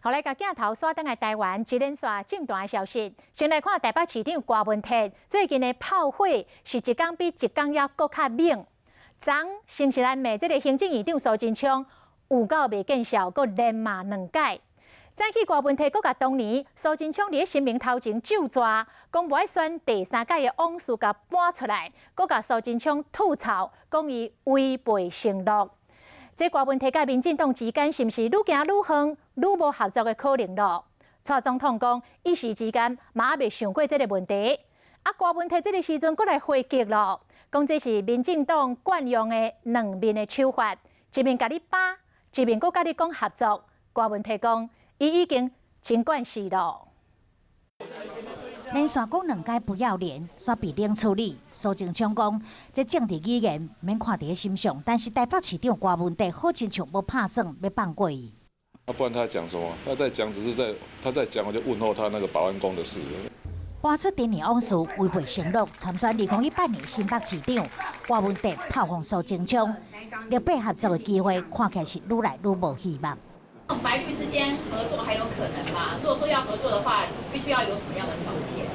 好，來共鏡頭煞轉來台灣，一連紲政壇的消息。先來看台北市長柯文哲最近的炮火是一工比一工猶閣較猛。昨誠實來罵這個行政院長蘇貞昌有夠袂見笑，閣連罵兩擺。早起柯文哲閣共當年蘇貞昌佇神明頭前咒詛，講無愛選第三屆的往事共搬出來，閣共蘇貞昌吐槽，講伊違背承諾。這柯文哲佮民進黨之間是毋是愈行愈遠，愈無合作的可能咯？蔡總統講一時之間嘛猶未想過這個問題。啊，柯文哲這個時陣閣來回擊咯，講這是民進黨慣用的兩面的手法，一面共你扒，一面閣共你講合作。柯文哲講，伊已經真慣勢咯。連續講兩屆不要臉，煞被冷處理。蘇貞昌講，這政治語言毋免看佇咧心上，但是台北市長柯文哲好親像無拍算欲放過伊。啊，不然他講什麼？他在講，只是在他在講，我就問候他那個保安宮的事。搬出陳年往事，違背承諾，參選2018年新北市長，柯文哲炮轟蘇貞昌，綠白合作的機會看起來是愈來愈無希望。白綠之間合作還有可能嗎？如果說要合作的話，必須要有什麼樣的條件？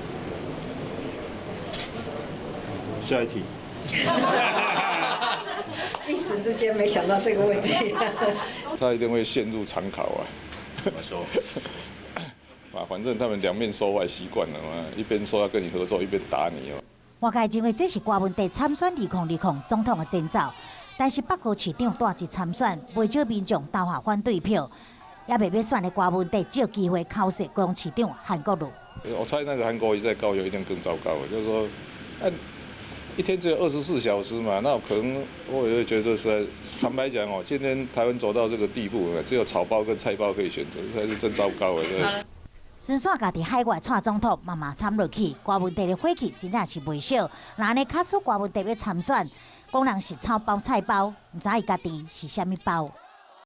下一題。一時之間沒想到這個問題。他一定會陷入長考啊！怎麼說？啊，反正他們兩面說話習慣了嘛，一邊說要跟你合作，一邊打你哦。外界認為這是柯文哲參選2020總統的前奏，但是北高市長帶一參選，袂少民眾投下反對票，猶未欲選的柯文哲藉機會口舌高雄市長韓國瑜。我猜那個韓國瑜在高雄一定更糟糕，就是說，一天只有24小時嘛，那可能我也會覺得這是坦白講哦，今天台灣走到這個地步，只有草包跟菜包可以選擇，才是真糟糕啊！孫紲共佇海外蔡總統嘛嘛參落去，柯文哲的火氣真正是袂小。若按呢假使柯文哲欲參選，講人是草包菜包，毋知伊家己是啥物包。